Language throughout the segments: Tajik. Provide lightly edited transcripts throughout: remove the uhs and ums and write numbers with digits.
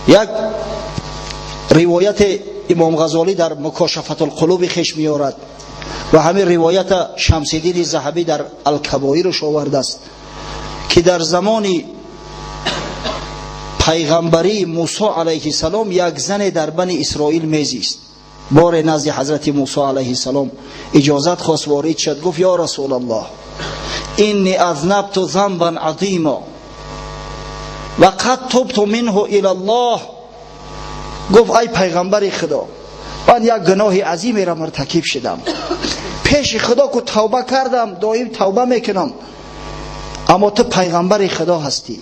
Як ривоят имом Ғазолӣ дар Мукошафатул-қулуби хеш меорад ва ҳамин ривоята Шамсиддини Заҳабӣ дар Ал-Кабоирш овардааст, ки дар замони пайғамбарии Мусо алайҳиссалом як зане дар бани Исроил мезист. Боре назди ҳазрати Мусо алайҳиссалом иҷозат хост, ворид шуд, гуфт: ё Расулаллоҳ, инни азнабту занбан азима ва қад тубту минҳу илаллоҳ. Гуфт: ай пайғамбари Худо, ман як гуноҳи азимеро муртакиб шудам, пеши Худо ку тавба кардам, доим тавба мекунам, аммо ту пайғамбари Худо ҳастӣ,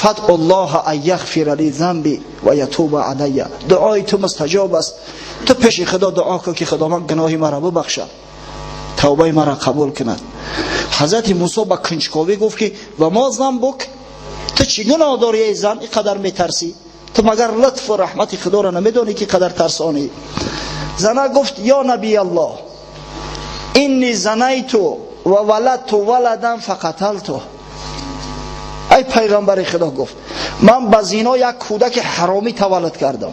фадъуллоҳа ан яғфира ли занби ва ятуба алайя. Дуои ту мустаҷоб аст, ту пеши Худо дуо кун, ки Худованд гуноҳи маро бибахшад, тавбаи маро қабул кунад. Ҳазрати Мусо ба кунҷковӣ гуфт, ки ва мо занбук, ту чӣ гуноҳ дорӣ, эй зан, ин қадар метарсӣ? Ту магар лутфу раҳмати Худоро намедонӣ, ки қадар тарсонӣ? Зана гуфт: ё набияллоҳ, инни занайту ва валадту валадан фақаталту. Ай пайғамбари Худо, гуфт, ман ба зино як кӯдаки ҳаромӣ таваллуд кардам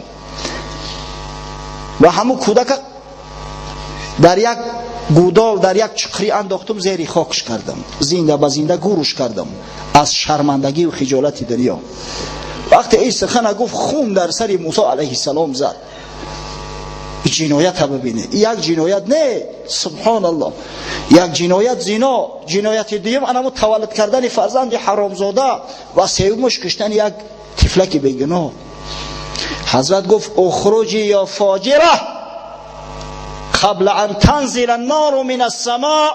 ва ҳамун кӯдака дар як гудол, дар як чуқрӣ андохтум, зери хокш кардам, зинда ба зинда гӯруш кардам аз шармандагию хиҷолати дунё. Вақте ин сухана гуфт, хун дар сари Мусо алайҳиссалом зад. Ҷиноята бибинед, як ҷиноят не, субҳоналлоҳ, як ҷиноят зино, ҷинояти дуюм анамо таваллуд кардани фарзанди ҳаромзода ва сеюмаш куштани як тифлаки бегуноҳ. Ҳазрат гуфт: ухруҷи ё фоҷира қабла ан танзила нору мин ассамоъ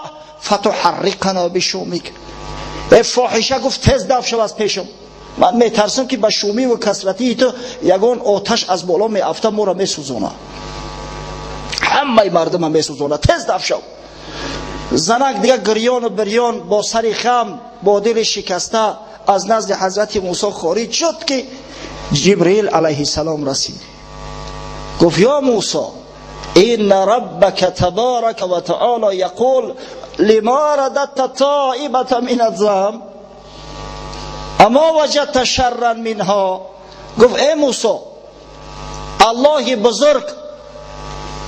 фатуҳарриқана бишумик. Э фоҳиша, гуфт, тез даф шав аз пешам, ман метарсам, ки ба шумиву касратии ту ягон оташ аз боло меафта, моро месӯзона, ҳамаи мардума месӯзона, тез даф шав. Занак дига гирёну бирён, бо сари хам, бо дили шикаста аз назди ҳазрати Мусо хориҷ шуд, ки Ҷибрил алайҳиссалом расид. Гуфт: ё Мусо, инна раббака табарака ва таала яқул лима рададта тоибата мин аззамб амо ваҷадта шарран минҳо. Гуфт: э Мусо, Аллоҳи бузург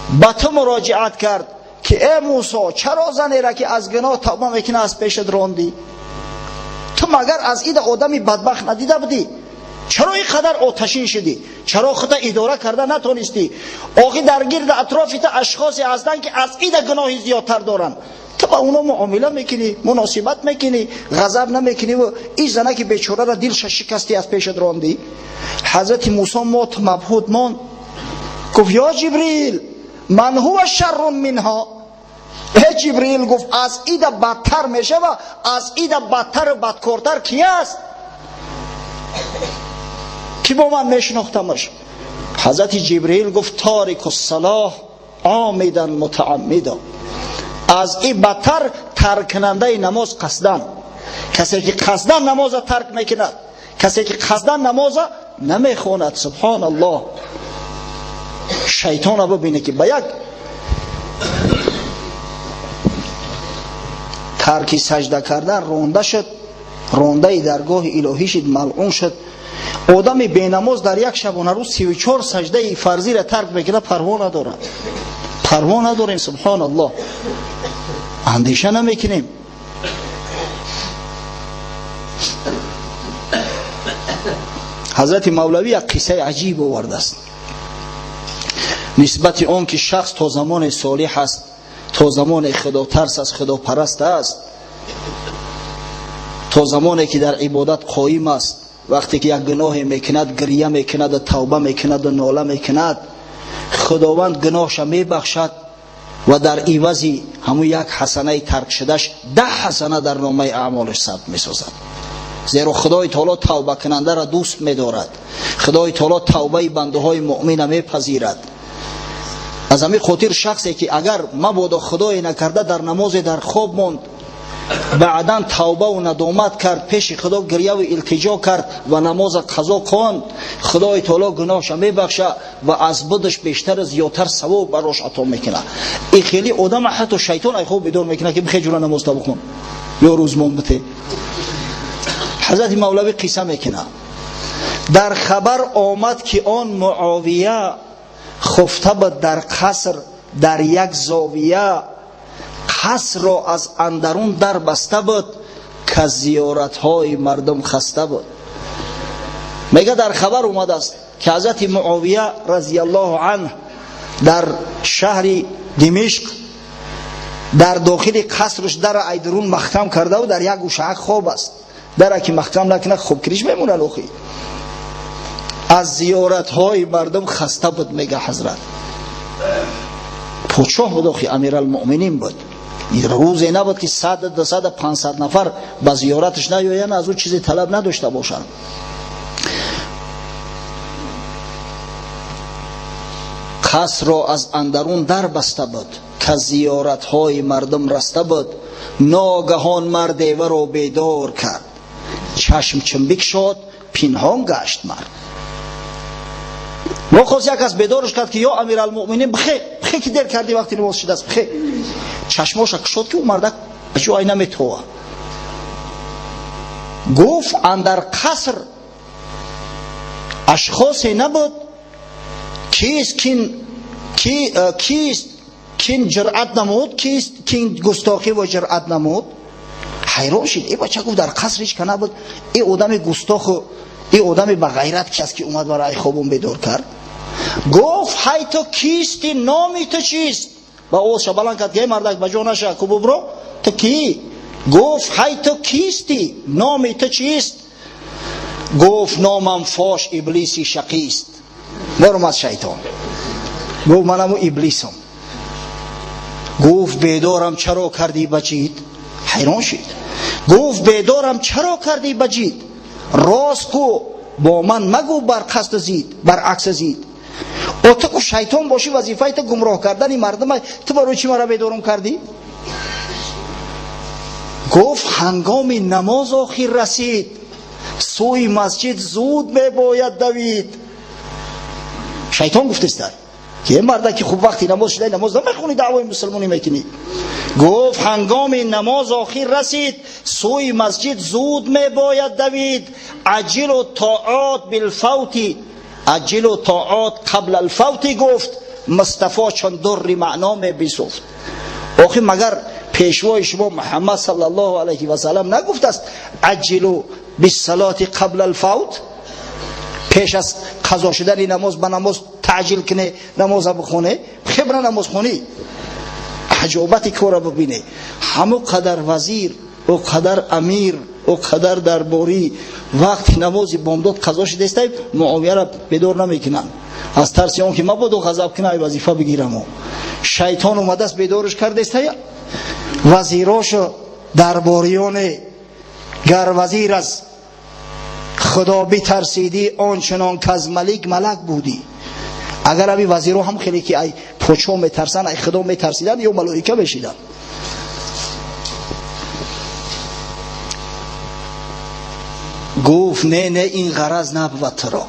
ба ту муроҷиат кард, ки э Мусо, чаро занеро, ки аз гуноҳ тавба мекунад, аз пешат рондӣ? Ту магар аз ида одами бадбахт надида будӣ? Чаро ин қадар оташин шудӣ? Чаро худта идора карда натонистӣ? Охи дар гирди атрофи ту ашхосе ҳастанд, ки аз ида гуноҳи зиёдтар доранд. Ту ба оно муомила мекунӣ, муносибат мекунӣ, ғазаб намекунӣ ва ин занаки бечораро дилша шикастӣ, аз пешат рондӣ. Ҳазрати Мусо мот мабҳут монд. Гуфт: ё Ҷибрил, ман ҳува шаррун минҳо? Э Ҷибриил, гуфт, аз ида бадтар мешава, аз ида бадтару бадкортар ки аст, ки бо ман мешинохтамаш? Ҳазрати Ҷибриил гуфт: торику салоҳ омидан мутааммида. Аз ин бадтар тарккунандаи намоз қасдан, касе ки қасдан намоза тарк мекунад, касе ки қасдан намоза намехонад. Субҳоналлоҳ, шайтона бибине, ки ба як тарки сажда кардан ронда шуд, рондаи даргоҳи илоҳӣ шуд, малъун шуд. Одами бенамоз дар як шабонарӯз 34 саждаи фарзиро тарк мекунад, парво надорад. Парво надорем, субҳоналлоҳ, андеша намекунем. Ҳазрати Мавлавӣ як қиссаи аҷиб овардааст нисбати он ки шахс то замоне солиҳ аст, то замоне худотарс аст, худопараст аст, то замоне ки дар ибодат қоим аст, вақте ки як гуноҳе мекунад, гирья мекунаду тавба мекунаду нола мекунад, Худованд гуноҳша мебахшад ва дар ивази ҳамун як ҳасанаи таркшудаш 10 ҳасана дар номаи аъмолаш сабт месозад. Зеро Худои таоло тавбакунандаро дӯст медорад, Худои таоло тавбаи бандаҳои муъмина мепазирад. Аз ҳамин хотир шахсе ки агар мабодо Худое накарда дар намозе дар хоб монд, баъдан тавбаву надомат кард, пеши Худо гирьяву илтиҷо кард ва намоза қазо хонд, Худои таоло гуноҳша мебахша ва аз будаш бештару зиёдтар савоб барош ато мекунад. И хеле одама ҳатто шайтон ай хоб бедор мекунад, ки бихе ҷура намоз та бихон ё рӯзмон бите. Ҳазрати Мавлавӣ қисса мекунад. Дар хабар омад ки он Муовия хуфта буд дар қаср дар як зовия, қасрро аз андарун дар баста буд, ки аз зиёратҳои мардум хаста буд. Мега дар хабар омадааст ки ҳазрати Муовия разияллоҳу анҳ дар шаҳри Димишқ дар дохили қасраш дар айдарун маҳкам кардаву дар як гӯшаак хоб аст. Дара ки маҳкам накунад хобкириш мемонад. Охи аз зиёратҳои мардум хаста буд, мега ҳазрат. Подшоҳ буд, охи амиралмуъминин буд. Рӯзе набуд ки 100, 200, 500 нафар ба зиёраташ наёянд, аз ӯ чизе талаб надошта бошанд. Қасрро аз андарун дар баста буд, ки зиёратҳои мардум раста буд. Ногаҳон мардеваро бедор кард, чашм чимбик шуд, пинҳон гашт мард. Нохост як кас бедорш кард ки ё амиралмуъминин, бихе, бихе ки дер кардӣ, вақти намоз шудааст, бихе. Чашмоша кушод ки ӯ мардак ба ҷой наметова. Гуфт андар қаср ашхосе набуд, кист кин кист кин ҷуръат намуд, кист кин густохӣ ва ҷуръат намуд. Ҳайрон шид. Э бача, гуфт, дар қаср ҳеч ка набуд, э одами густоху э одами ба ғайрат ки аст ки омад барои хобон бедор кард. Гуфт ҳай ту кисти, номи ту чист? Ба овозша баланд кард ки эй мардак, ба ҷо наша, ку бубро, ту кӣ? Гуфт ҳай ту кисти, номи ту чист? Гуфт номам фош иблиси шақист. Баромад шайтон, гуфт манаму иблисам. Гуфт бедорам чаро кардӣ ба ҷид? Ҳайрон шид. Гуфт бедорам чаро кардӣ ба ҷид? Рост гӯ, бо ман магӯ бар қасд зид, бар акс зид. О ту ку шайтон бошӣ, вазифаи ту гумроҳ кардани мардум, ту барои чӣ мара бедорум кардӣ? Гуфт ҳангоми намоз охир расид, сӯи масҷид зуд мебояд давид. Шайтон гуфтеста ки е марда ки хуб вақти намоз шуда намоз намехонӣ, даъвои мусулмонӣ мекунӣ. Гуфт ҳангоми намоз охир расид, сӯи масҷид зуд мебояд давид. Аҷилу тоат билфавти, аҷилу тоат қабла алфавти, гуфт Мустафо чун дурри маъно мебисуфт. Охи магар пешвои шумо Муҳаммад саллаллоҳу алайҳи васаллам нагуфтааст аҷилу биссалоти қабла алфавт? Пеш аз қазо шудани намоз ба намоз таъҷил куне, намоза бихоне, хебра намозхонӣ. Аҷобати кора бибине. Ҳамо қадар вазир, о қадар амир, о қадар дарборӣ вақти намози бомдод қазо шудааст, Муовияро бедор намекунанд аз тарси он ки мабодо ғазаб кунам, вазифа бигирамо. Шайтон омадааст, бедорш кардааст вазирошо, дарбориёне. Гар вазир аз худо битарсидӣ, он чунон ки аз малик малак будӣ. Агар аби вазиро ҳам хеле ки ай подшоҳ метарсанд, ай худо метарсиданд, ё малоика мешиданд. Гуфт не, не, ин ғараз набвад туро.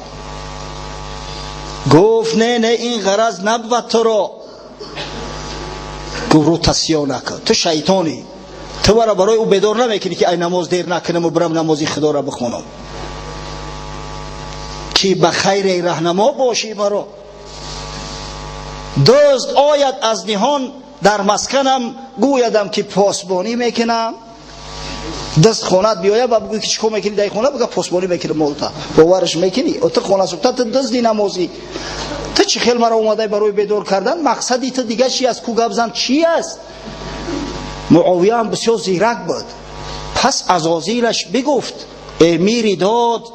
Гуфт не, не, ин ғараз набвад туро. Гуфт рӯ тасиё накун, ту шайтонӣ, ту маро барои ӯ бедор намекунӣ ки ай намоз дер накунаму бирам намози худоро бихонам, ки ба хайре раҳнамо бошӣ маро. Дузд ояд аз ниҳон дар масканам, гӯядам ки посбонӣ мекунам. Дузд хонат биёяд ва бигӯй ки чӣ кор мекунӣ дар хона, бигӯ посбонӣ мекунам молта. Боварш мекунӣ? О ту хона сӯхта, ту дузди намозӣ, ту чӣ хел маро омадай барои бедор кардан? Мақсади ту дига чи аст? Ку гап зан, чи аст? Муовия ҳам бисёр зирак буд. Пас азозилаш бигуфт э мири дод,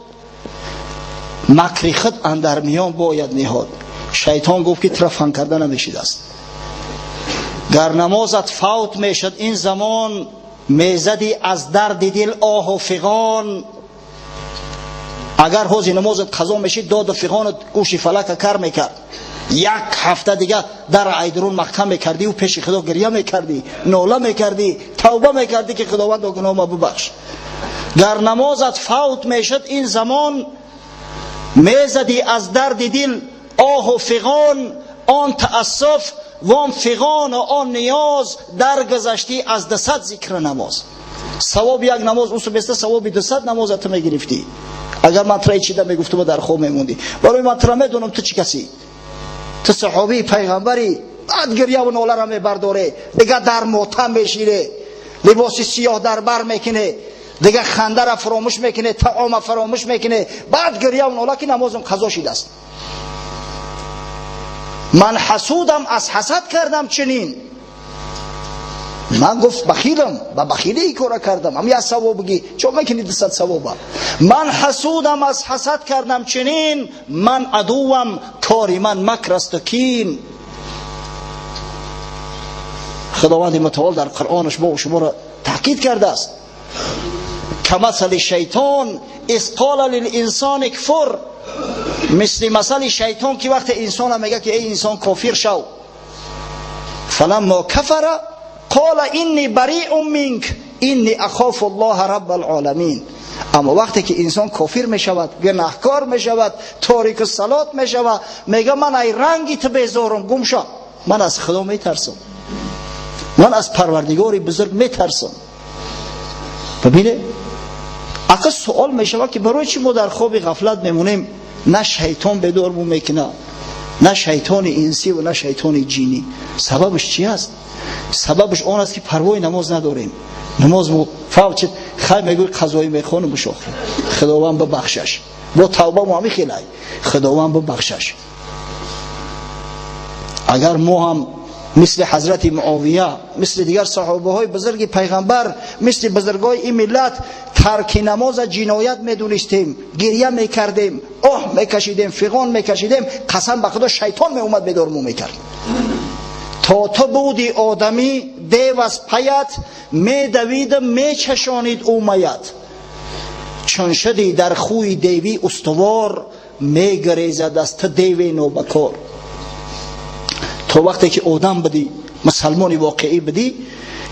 макри худ андар миён бояд ниҳод. Шайтон гуфт ки тура фан карда намешидааст. Гар намозат фавт мешуд ин замон, мезадӣ аз дарди дил оҳу фиғон. Агар ҳози намозат қазо мешид, доду фиғонат гӯши фалака кар мекард. Як ҳафта дига дар айдурун маҳкам мекардиву пеши худо гирья мекардӣ, нола мекардӣ, тавба мекардӣ ки худовандо гуноҳма бубахш. Гар намозат фавт мешуд ин замон, мезадӣ аз дарди дил оҳу фиғон. Он таассуф вон фиғону он ниёз даргузаштӣ аз 200 зикру намоз. Савоби як намоз усу беста савоби 200 намоза ту мегирифтӣ. Агар ман тура чида мегуфтум, дар хоб мемондӣ. Барои ман тура медонам, ту чӣ каси, ту саҳобии пайғамбарӣ. Баъд гирьяву нолара мебардоре, дигар дар мотам мешире, либоси сиёҳ дар бар мекуне, дигар хандара фаромӯш мекуне, таома фаромӯш мекуне. Баъд гирьяву нола ки намозам қазо шидааст. Ман ҳасудам, аз ҳасад кардам чунин. Ман гуфт бахилам, ба бахилӣ ин кора кардам. Ам як савоб бигӣ, чо мекунӣ 200 савоба? Ман ҳасудам, аз ҳасад кардам чунин. Ман адувам, кори ман макр асту кин. Худованди мутаол дар Қуръонаш мо шуморо таъкид кардааст. Камасали шайтон из қола лилинсони кфур. Мисли масали шайтон ки вақте инсона мега ки эй инсон, кофир шав. Фаламмо кафара қола инни бариун минк инни ахофу аллоҳа раббал оламин. Аммо вақте ки инсон кофир мешавад, гунаҳкор мешавад, торику салот мешавад, мега ман ай ранги ту безорум, гум шав, ман аз Худо метарсам, ман аз Парвардигори бузург метарсам. Бибине, ака, суол мешавад ки барои чӣ мо дар хоби ғафлат мемонем? На шайтон бедормон мекунад, на шайтони инсӣ ва на шайтони ҷинӣ. Сабабаш чи аст? Сабабаш он аст ки парвои намоз надорем. Намоз фавчит хай мегӯй, қазоӣ мехонам, охир Худованд бибахшаш. Бо тавба мо ҳами хелай, Худованд бибахшаш. Агар мо ҳам мисли ҳазрати Муовия, мисли дигар саҳобаҳои бузурги пайғамбар, мисли бузургои ин миллат тарки намоза ҷиноят медонистем, гирья мекардем, оҳ мекашидем, фиғон мекашидем, қасам ба Худо, шайтон меомад, бедормо мекард. То ту буди одамӣ, дев аз паят медавиду мечашонид ӯ маят. Чун шуди дар хӯи девӣ устувор, мегурезад аз ту деве нобакор. То вақте ки одам будӣ, мусалмони воқеӣ будӣ,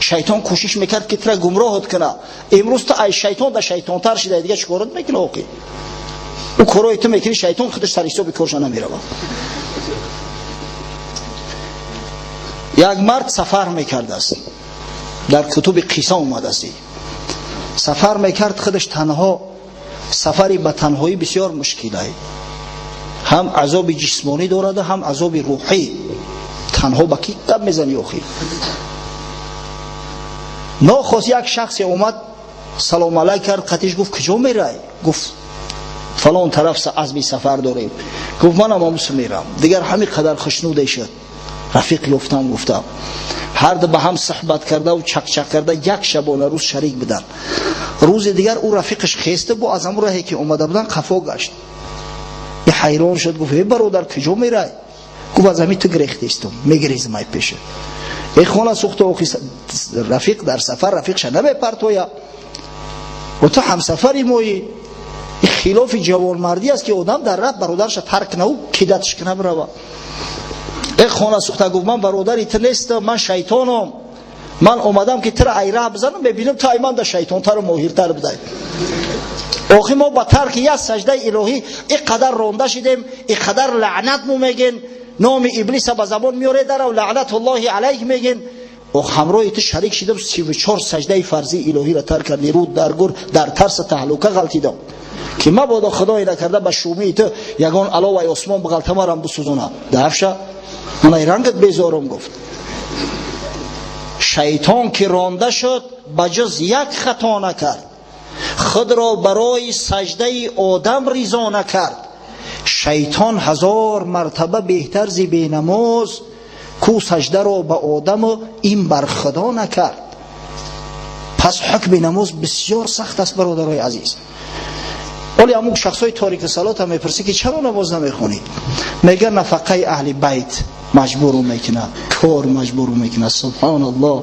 шайтон кӯшиш мекард ки тура гумроҳат куна. Имрӯз ту ай шайтон да шайтонтар шида, дига чӣ корот мекуна? Оқи ӯ корои ту мекунӣ, шайтон худаш сар ҳисоби корша намеравад. Як мард сафар мекардааст, дар кутуби қисса омадааст. Сафар мекард худаш танҳо. Сафари ба танҳоӣ бисёр мушкилай, ҳам азоби ҷисмонӣ дорад, ҳам азоби рӯҳӣ. Танҳо ба ки гап мезанӣ охи? Нохост як шахсе омад, салом алайк кард, қатиш гуфт: куҷо мерай? Гуфт: фалон тараф азми сафар дорем. Гуфт: манам омусу мерам. Дигар ҳамин қадар хушнуде шуд, рафиқ ёфтам, гуфтам. Ҳарду ба ҳам суҳбат кардаву чақчақ карда, як шабона рӯз шарик буданд. Рӯзи дигар ӯ рафиқаш хеста, бо аз ҳамон раҳе ки омада буданд қафо гашт. И ҳайрон шуд, гуфт: э бародар, куҷо мерай? Гуфт: аз ҳамин ту гирехтестум, мегирезам ай пеша. Э хона сӯхта. Охи рафиқ дар сафар рафиқша намепартоя ва ту ҳамсафари моӣ. И хилофи ҷавонмардӣ аст ки одам дар раҳ бародарша тарк кунаву кидатш куна бирава. Э хона сӯхта, гуфт: ман бародари ту нестам, ман шайтонам. Ман омадам ки тура ай раҳ бизанам, мебинам ту ай ман да шайтонтару моҳиртар будай. Охи мо ба тарки як саждаи илоҳӣ ин қадар ронда шидем, ин қадар лаънат мо мегӯен, номи иблиса ба забон меоре, дарав лаънатуллоҳи алайҳ мегӯен. Ох, ҳамроҳи ту шарик шидам, 34 саждаи фарзии илоҳиро тарк кардӣ. Рӯд дар гур дар тарса таҳлука ғалтидам ки мабодо худое накарда ба шумии ту ягон аловаи осмон бағалтамарам бисӯзонад. Дафша, ман ай рангат безорум, гуфт. Шайтон ки ронда шуд, ба ҷуз як хато накард, худро барои саждаи одам ризо накард. Шайтон ҳазор мартаба беҳтар зи бенамоз, ку саждаро ба одаму ин бар худо накард. Пас ҳукми намоз бисёр сахт аст, бародарои азиз. Оли ҳамун шахсҳои торики салота мепурсӣ ки чаро намоз намехонӣ, мега нафақаи аҳли байт маҷбуру мекунад, кор маҷбуру мекунад. Субҳоналлоҳ.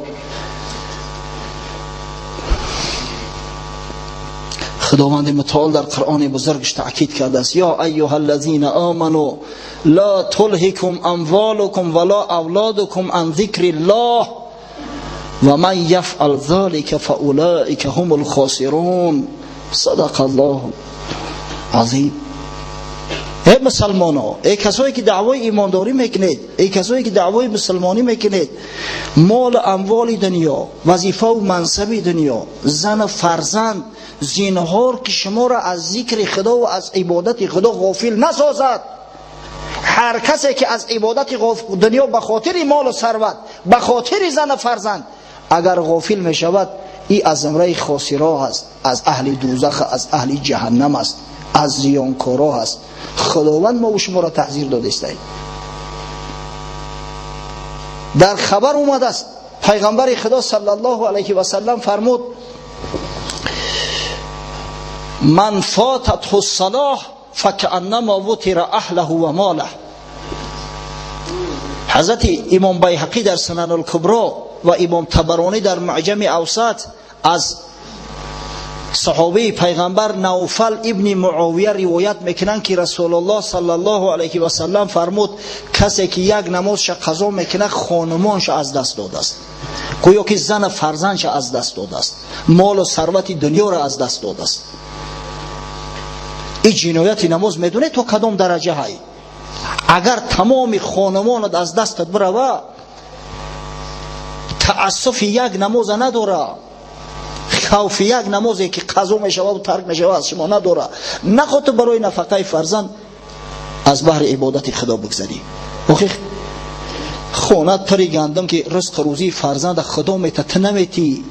Худованди мутаол дар Қуръони бузургаш таъкид кардааст: ё айюҳа аллазина оману ла тулҳикум амволукум ва ла авлодукум ан зикри ллоҳ ва ман яфъал залика фаулаика ҳумул хосирун. Садақа аллоҳу азим. Эй мусалмоно, эй касое ки даъвои имондорӣ мекунед, эй касое ки даъвои мусалмонӣ мекунед, молу амволи дунё, вазифаву мансаби дунё, зану фарзанд Зинҳор ки шуморо аз зикри Худо ва аз ибодати Худо ғофил насозад. Ҳар касе ки аз ибодати дунё ба хотири молу сарват, ба хотири зану фарзанд агар ғофил мешавад, ин аз зумраи хосиро аст, аз аҳли дӯзах, аз аҳли ҷаҳаннам аст, аз зиёнкоро аст. Худованд мо шуморо таҳзир додааст. Дар хабар омадааст пайғамбари Худо саллаллоҳу алайҳи васаллам фармуд: ман фотатҳу ссалоҳ факааннамо вутира аҳлаҳу ва молаҳ. Ҳазрати Имом Байҳақӣ дар Сунан-ул-Кубро ва Имом Табаронӣ дар Муъҷами Авсат аз саҳобаи пайғамбар Навфал ибни Муовия ривоят мекунанд, ки Расулуллоҳ саллаллоҳу алайҳи васаллам фармуд: касе ки як намозша қазо мекунад, хонумонша аз даст додааст, гӯё ки зану фарзандша аз даст додааст, молу сарвати дунёро аз даст додааст. Ин ҷинояти намоз медонед то кадом дараҷа ҳай? Агар тамоми хонумонат аз дастат бирава, таассуфи як намоза надора, хавфи як намозе ки қазо мешавад ва тарк мешавад аз шумо надора. Нахоҳ ту барои нафақаи фарзанд аз баҳри ибодати Худо бигзарӣ. Охи хонат пари гандум ки ризқу рӯзии фарзанда Худо мета, ту наметӣ.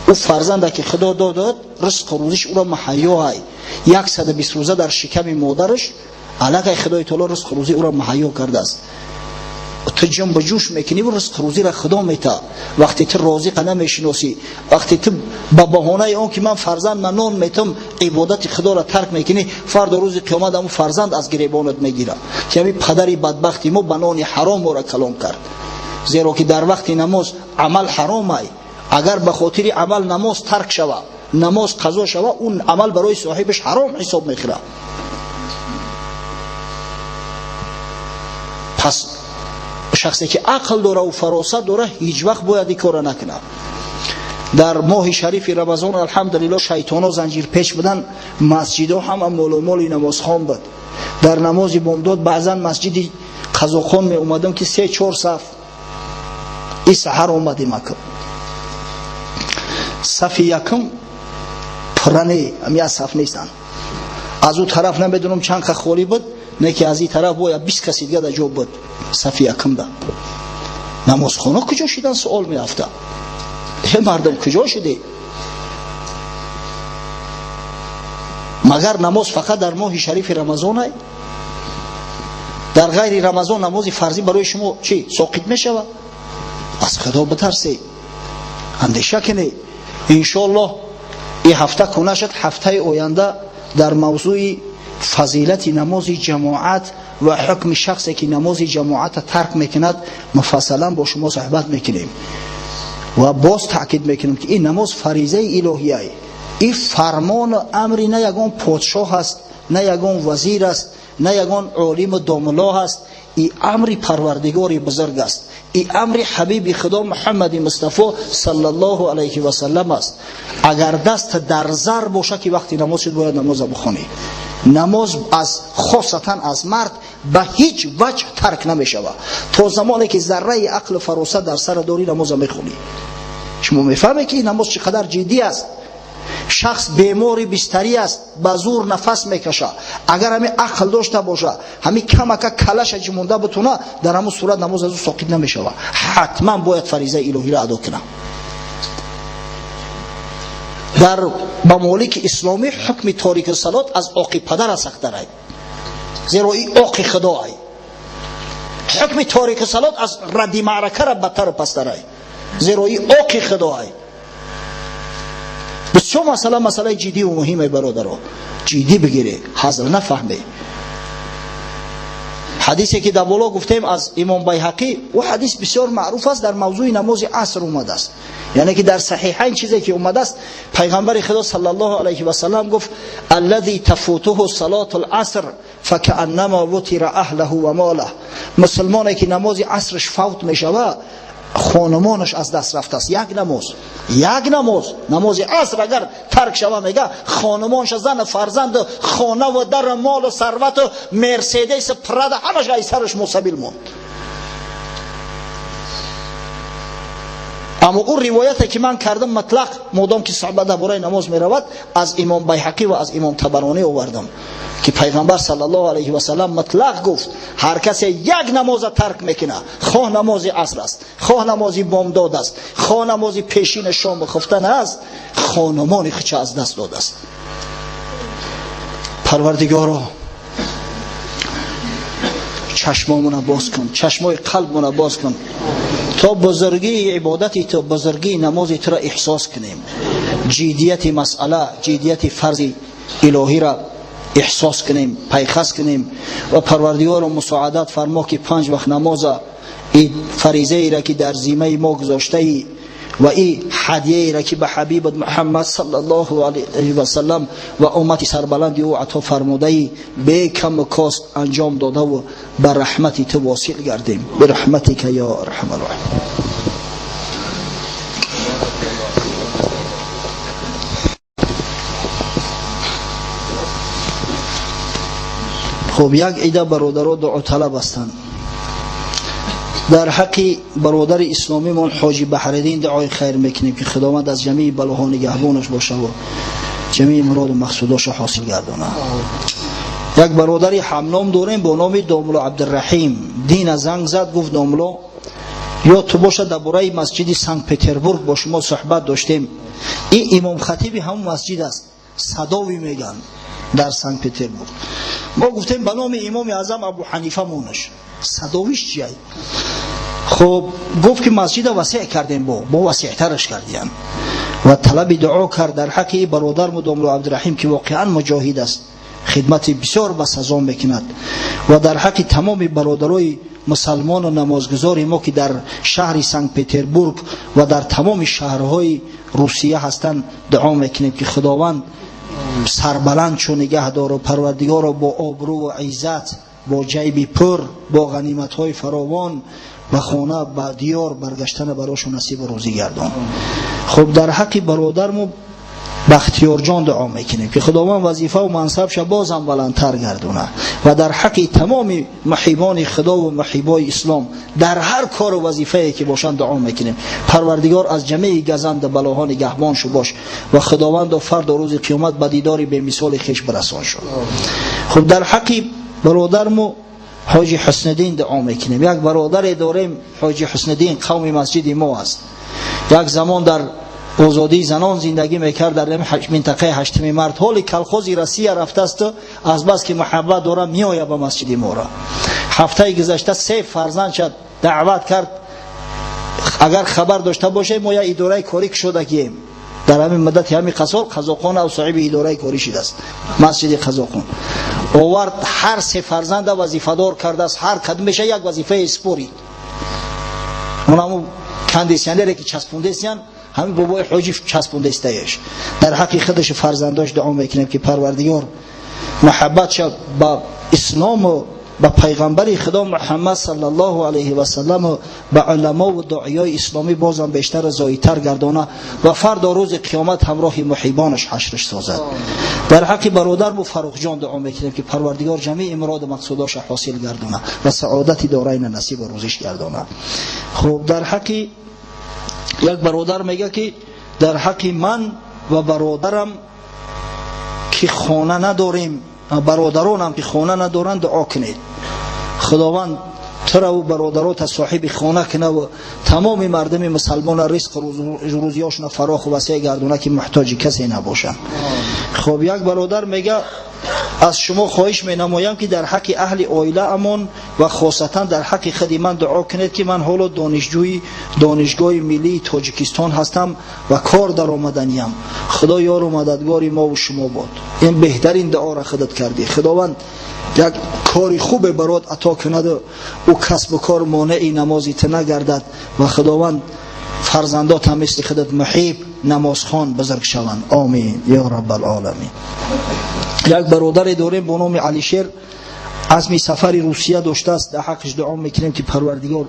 Ӯ фарзанда ки Худо додад, ризқу рӯзиш ӯро маҳайё ҳай. 120 рӯза дар шиками модараш аллакай Худои таоло ризқу рӯзӣ ӯро маҳайё кардааст. Ту ҷам ба ҷӯш мекунӣ ва ризқу рӯзиро Худо мета. Вақте ту розиқа намешиносӣ, вақте ту ба баҳонаи он ки ман фарзанд ман нон метам, ибодати Худоро тарк мекунӣ, фардо рӯзи қиёмат ҳамун фарзанд аз гиребонат мегирад, ки ҳамин падари бадбахти мо ба нони ҳаром моро калом кард. Зеро ки дар вақти намоз амал ҳаром ай. Агар ба хотири амал намоз тарк шава, намоз қазо шава, он амал барои соҳибаш ҳаром ҳисоб мехӯрад. Пас шахсе ки ақл дора ва фаросат дора, ҳеҷ вақт бояд ин корро накунад. Дар моҳи шарифи Рамазон алҳамдулиллоҳ шайтонҳо занҷирпеч буданд, масҷидҳо ҳама молу моли намозхон буд. Дар намози бомдод баъзан масҷиди қазоқхон меомадам ки 3-4 саф. И саҳар омадем акм. Сафи якум пурра не, ам як саф нестанд. Аз ӯ тараф намедонам чанд ка холӣ буд, не ки аз ин тараф бояд 20 каси дига дар ҷо буд. Сафи якумда намозхона куҷо шидан суол меафта. Э мардум, куҷо шудед? Магар намоз фақат дар моҳи шарифи Рамазон ай? Дар ғайри Рамазон намози фарзӣ барои шумо чӣ соқит мешавад? Аз Худо битарсед, андеша кунед. Иншоаллоҳ ин ҳафта куна шуд, ҳафтаи оянда дар мавзӯи фазилати намози ҷамоат ва ҳукми шахсе ки намози ҷамоатро тарк мекунад муфассалан бо шумо суҳбат мекунем. Ва боз таъкид мекунем ки ин намоз фаризаи илоҳия, ин фармону амри на ягон подшоҳ аст, на ягон вазир аст, на ягон олиму домуллоҳ аст. Ин амри Парвардигори бузург аст, ин амри ҳабиби Худо Муҳаммади Мустафо саллаллоҳу алайҳи васаллам аст. Агар даст дар зар боша ки вақти намоз шуд бояд намоза бихонӣ. Намоз аз хосатан аз мард ба ҳеҷ ваҷҳ тарк намешавад. То замоне ки зарраи ақлу фаросат дар сара дорӣ намоза мехонӣ. Шумо мефаҳмед ки ин намоз чӣ қадар ҷиддӣ аст. Шахс бемори бистарӣ аст, ба зур нафас мекашад. Агар ҳамин ақл дошта боша, ҳамин камака калаша ҷимонда бутуна, дар ҳамун сурат намоз аз ӯ соқит намешавад. Ҳатман бояд фаризаи илоҳиро адо кунад. Дар мамолики исломӣ ҳукми торики салот аз оқи падара сахттар ай, зеро ин оқи худо ай. Ҳукми торики салот аз радди маъракара бадтару пасттар ай, зеро ин оқи худо ай. Бисёр масъала масъалаи ҷиддиву муҳиме, бародаро, ҷиддӣ бигире, ҳазр нафаҳме. Ҳадисе ки дар боло гуфтем аз Имом Байҳақӣ, ӯ ҳадис бисёр маъруф аст, дар мавзӯи намози аср омадааст. Яъне ки дар саҳиҳайн чизе ки омадааст, пайғамбари Худо саллаллоҳу алайҳи васаллам гуфт: аллази тафутуҳу салоту ласр факааннамо вутира аҳлаҳу ва молаҳ. Мусулмоне ки намози асраш фавт мешавад, хонумонаш аз даст рафтааст. Як намоз, як намоз, намози аср агар тарк шава, мега хонумонша, зану фарзанду хонаву дару молу сарвату Мерседесу Прада ҳамаш ай сараш мусабил монд. Аммо ӯ ривояте ки ман кардам мутлақ, модом ки суҳбат дар бораи намоз меравад, аз имом Байҳақӣ ва аз имом Табаронӣ овардам ки пайғамбар саллаллоҳу алайҳи васаллам мутлақ гуфт ҳар касе як намоза тарк мекунад, хоҳ намози аср аст, хоҳ намози бомдод аст, хоҳ намози пешини шому хуфтан аст, хонумони худша аз даст додааст. Парвардигоро, чашмомона боз кун, чашмои қалбмона боз кун то бузургии ибодати ту, бузургии намози туро эҳсос кунем, ҷиддияти масъала, ҷиддияти фарзи илоҳиро эҳсос кунем, пайхас кунем ва Парвардигоро мусоадат фармо ки панҷ вақт намоза и фаризаеро ки дар зиммаи мо гузоштаӣ ва и ҳадияеро ки ба ҳабибат Муҳаммад саллаллоҳу алайҳи васаллам ва уммати сарбаланди ӯ ато фармудаӣ бекаму кост анҷом додаву ба раҳмати ту восил гардем. Бираҳматика ё арҳамар роҳимин. Хуб, як ида бародаро дуоталаб ҳастанд. Дар ҳаққи бародари исломимон ҳоҷи Баҳриддин дуои хайр мекунем ки Худованд аз ҷамеи балоҳо нигаҳбонаш бошаву ҷамеи муроду мақсудошо ҳосил гардонад. Як бародари ҳамном дорем бо номи Домулло Абдураҳим. Дина занг зад, гуфт Домулло, ё ту бошад дар бораи масҷиди Санкт-Петербург бо шумо суҳбат доштем. Ин имомхатиби ҳамон масҷид аст, Садови мегӯянд дар Санкт-Петербург. Мо гуфтем ба номи имоми аъзам Абу Ҳанифа монаш. Садовиш чия? Хуб, гуфт ки масҷида васеъ кардем, бо васеътараш кардиям ва талаби дуо кард дар ҳаққи бародарму Домулло Абдураҳим ки воқеан муҷоҳид аст, хидмати бисёр ба сазон мекунад ва дар ҳаққи тамоми бародарои мусалмону намозгузори мо ки дар шаҳри Санкт-Петербург ва дар тамоми шаҳрҳои Русия ҳастанд дуо мекунем ки Худованд сарбаланд чу нигаҳ дору Парвардигоро бо обрӯ ва иззат, бо ҷайби пур, бо ғаниматҳои фаровон ба хона, ба диёр баргаштана барошон насибу рӯзӣ гардон. Хуб, дар ҳаққи бародарму Бахтиёрҷон дуо мекунем ки Худованд вазифаву мансабша бозам баландтар гардона ва дар ҳаққи тамоми муҳибони Худову муҳибои ислом дар ҳар кору вазифае ки бошанд дуо мекунем. Парвардигор аз ҷамеи газанду балоҳо нигаҳбон шу бош ва Худовандо фардо рӯзи қиёмат ба дидори бемисоли хеш бирасон шуд. Хуб, дар ҳаққи бародарму ҳоҷи Ҳусниддин дуо мекунем. Як бародаре дорем, ҳоҷи Ҳусниддин, қавми масҷиди мо аст. Як замон дар озодии занон зиндагӣ мекард дар минтақаи 8 март. Ҳоли колхози Россия рафтааст, аз бас ки муҳаббат дора меояд ба масҷиди моро. Ҳафтаи гузашта 3 фарзандша даъват кард. Агар хабар дошта бошед, мо як идораи корӣ кушодагием. Дар ҳамин муддати ҳамин қасор Қазоқон ав соҳиби идораи корӣ шудааст, масҷиди Қазоқон. Овард ҳар 3 фарзанда вазифадор кардааст, ҳар кадомеша як вазифаи спорид. Онаму кондитсионере ки часпондестиян, ҳамин бобои ҳоҷи часпондестаеш. Дар ҳаққи худаш фарзандош дуо мекунем ки Парвардигор муҳаббатша ба ислому ба пайғамбари Худо Муҳаммад саллаллоҳу алайҳи васаллам ба уламо ва дуоёи исломӣ бозам бештар зоидтар гардона ва фардо рӯзи қиёмат ҳамроҳи муҳибонаш ҳашраш созад. Дар ҳаққи бародарму Фаррухҷон дуо мекунем ки Парвардигор ҷамеи муроду мақсудоша ҳосил гардона ва саодати дорайна насибу рӯзиш гардона. Хуб, дар ҳаққи як бародар мегӯяд ки дар ҳаққи ман ва бародарам ки хона надорем, бародаронам ки хона надоранд дуо кунед. Худованд тураву бародарота соҳиби хона кунаву тамоми мардуми мусалмона ризқу рӯзиёшона фароху васеъ гардона ки муҳтоҷи касе набошанд. Хуб, як бародар мегӯяд аз шумо хоҳиш менамоям ки дар ҳаққи аҳли оилаамон ва хосатан дар ҳаққи худи ман дуо кунед ки ман ҳоло донишҷӯи донишгоҳи миллии Тоҷикистон ҳастам ва кор даромаданиям. Худо ёру мададгори мову шумо бод. Ин беҳтарин дуоро худат кардӣ. Худованд як кори хубе барот ато кунаду ӯ касбу кор монеи намози ту нагардад ва Худованд фарзандот ҳам мисли худат муҳиб намозхон бузург шаванд. Омин ё раббал оламин. Як бародаре дорем бо номи Алишер, азми сафари Русия доштааст. Дар ҳаққиш дуо мекунем ки Парвардигор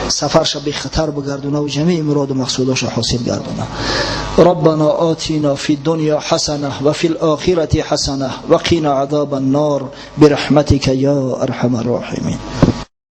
сафарша бехатар бигардона ва ҷамеи муроду мақсудоша ҳосил гардона. ربنا آتنا في الدنيا حسنة وفي الآخرة حسنة وقنا عذاب النار برحمتك يا أرحم الراحمين.